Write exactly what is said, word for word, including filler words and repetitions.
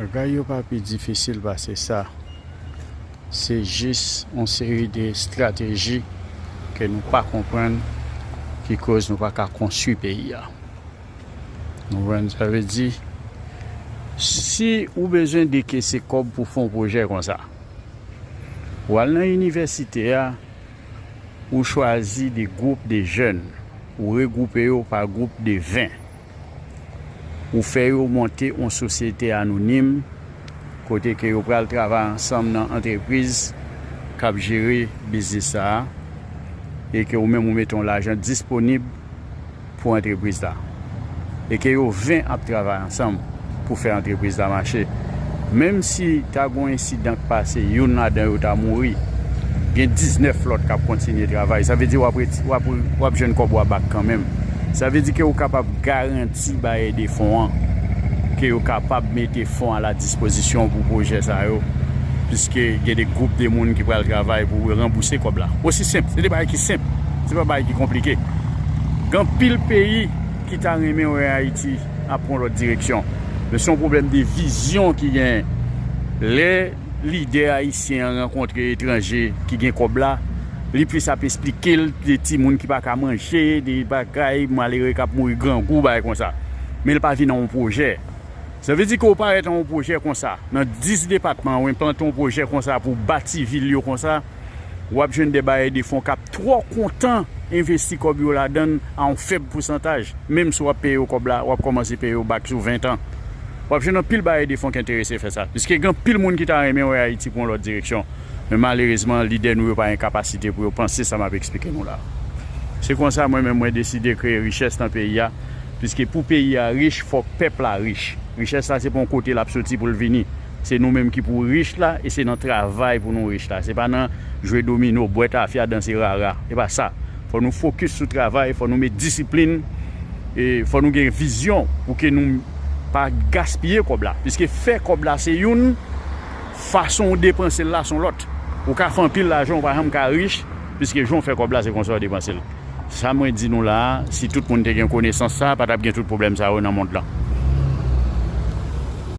Bagay yo pa pi difisil pase sa. Se jis yon seri de estrateji ke nou pa konprann ki koz nou pa ka konstwi peyi a. Nou konprann? Sa vle di, si ou bezwen dekese kòb pou fè yon pwojè konsa, ou al nan inivèsite a, ou chwazi de gwoup de jèn, ou regwoupe yo pa gwoup de ven. Ou fè yo monte yon sosyete anonim, kote ke yo pral travay ansanm nan antrepriz k ap jere biznis sa a, e ke ou menm ou mete yon lajan disponib pou antrepriz la. E ke yo ven ap travay ansanm pou fè antrepriz la mache. Menm si ta gen yon ensidan k pase, youn ladan yo ta mouri, gen diznèf lòt k ap kontinye travay. Sa vle di w ap reti-, w ap, w ap jwenn kòb ou a bak kanmenm. Sa vle di ke ou kapab garanti bayè de fon an ke yo kapab mete fon a la dispozisyon pou pwojè sa yo, piske gen de gwoup de moun ki pral travay pou ranbouse kòb la. Osi senp, se de bagay ki senp, se pa bagay ki konplike. Gen anpil peyi ki ta renmen wè Ayiti ap pran lòt direksyon. Men se yon pwoblèm de vizyon ki gen. Lè lidè ayisyen an rankontre etranje ki gen kòb la, li plis ap esplike l de timoun ki pa ka manje, de bagay malere k ap mouri grangou, bagay konsa. Men l pa vin ak yon pwojè. Sa vle di ke w parèt ak yon pwojè konsa, nan dis depatman, w enplante yon pwojè konsa pou bati vil yo konsa, w ap jwenn de bayè de fon k ap twò kontan envesti kòb yo ladan l a yon fèb pousantaj. Menm si w ap peye yo kòb la, w ap kòmanse peye yo bak sou ven tan. W ap jwenn anpil bayè de fon ki enterese fè sa. Piske gen anpil moun ki ta renmen wè Ayiti pran yon lòt direksyon. Men malerezman, lidè nou yo pa gen kapasite pou yo panse sa m ap eksplike nou la. Se konsa, mwen menm, mwen deside kreye richès nan peyi a. Piske pou peyi a rich, fòk pèp la rich. Richès la, se pa yon kote l ap soti pou l vini. Se nou menm ki pou rich la, e se nan travay pou nou rich la. Se pa nan jwe domino, bwè tafya, danse rara. Se pa sa. Fò nou fokis sou travay, fò nou met disiplin, e fò nou gen vizyon pou ke nou pa gaspiye kòb la. Piske fè kòb la se youn, fason w depanse l la se yon lòt. Ou ka fè anpil lajan, ou pa janm ka rich, piske jan w fè kòb la se konsa w depanse l. Sa mwen di nou la a, si tout moun te gen konesans sa, pa t ap gen tout pwoblèm sa yo nan mond lan.